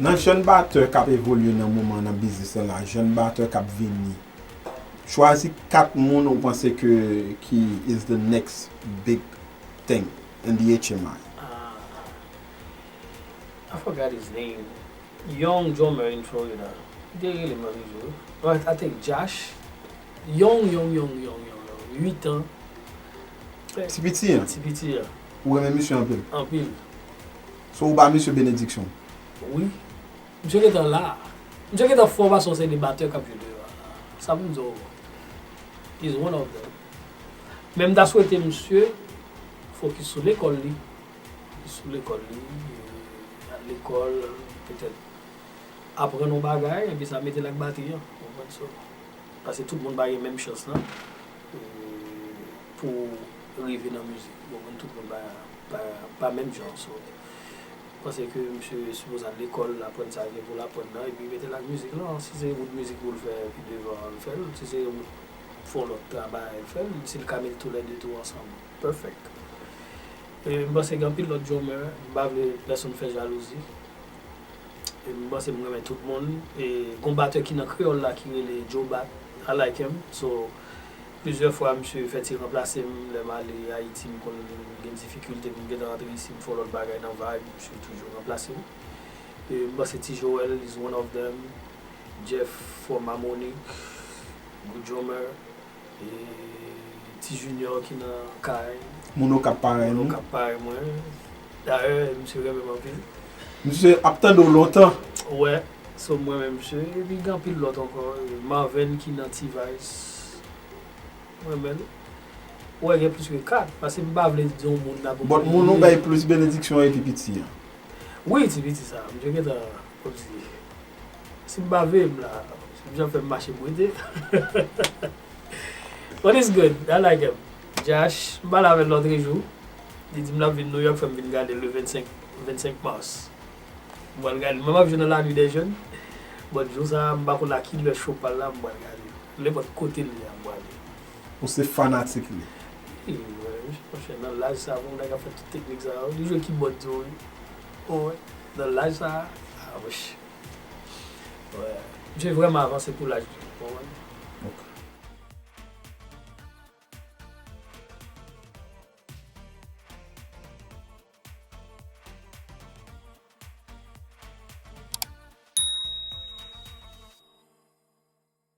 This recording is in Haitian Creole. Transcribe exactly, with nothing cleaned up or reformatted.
Nan jèn batè k ap evolye nan moman nan biznis lan la, jèn batè k ap vini, chwazi kat moun ou panse ke ki is the next big thing in the H M I. Ah, I forgot his name. Young drummer in Florida. Li te rele m lòt jou. But I think Josh. Young, young, young, young, young, young. Uit an. Ti piti an. Ti piti an. Ou renmen misye anpil. Anpil. So ou ba misye benediksyon. Wi. Misye gentan la. Misye gentan fò paske se de batè k ap jwe devan. Sa pou m di w. He's one of them. Men m ta swete misye fokis sou lekòl li. Sou lekòl li, al lekòl, petèt aprann yon bagay, epi sa mete l ak batri an. Ou konprann? So, paske tout moun pa gen menm chans lan pou rive nan mizik. Ou konprann? Tout moun pa, pa, pa menm jan. So, m panse ke misye sipoze al lekòl, aprann sa gen pou l aprann nan, epi mete l ak mizik lan. Si se wout mizik pou l fè pi devan, l fè l. Si se wout fè yon lòt travay, l fè l. Si l ka mete toulède tou ansanm, perfect. E, m panse gen anpil lòt drummer, m pa vle pèsonn fè jalouzi. E, m panse m renmen tout moun. E, gon batè ki nan kreyòl la ki rele Joe Bat, I like him. So, plizyè fwa misye fè ti ranplase m, lè m ale Ayiti, m konn gen difikilte pou m gentan rantre isi, m fè yon lòt bagay nan vibe, misye toujou ranplase m. E, m panse Ti Joel is one of them. Jeff from Harmonic, good drummer. E Ti Junior ki nan kay. Moun Okap parèy Moun nou. Okap parèy mwen. Dayè, misye renmen m anpil. Misye ap tande w lontan. Wè, so mwen menm misye. Epi gen anpil lòt ankò. Marven ki nan T-Vice. Mwen menm. Wè, gen plis ke kat. Paske m pa vle di yon moun la pou But moun ou bay plis benediksyon e pi piti an. Wi, ti piti sa. Misye gentan, kòmsi, si m pa veye m la, misye ap fè m mache bwete. But it's good. I like him. Josh, m pale avè l lòtrejou. Li di m l ap vin New York, fè m vin gade l le vennsenk, vennsenk mas. M pral gade l. Mwen, m ap jwe nan La Nuit des Jeunes. But jou sa a, m pa konn a ki lè show pa l la, m pral gade l. Nenpòt kote l ye a, m pral ye. Ou se fanatik li. Wi, mwen, monchè, nan laj sa a, pou moun k ap fè tout teknik sa yo, li jwe kibòd tou, wi. O, wi. Nan laj sa a, a, wouch. Wè. Misye vrèman avanse pou laj li, w konprann?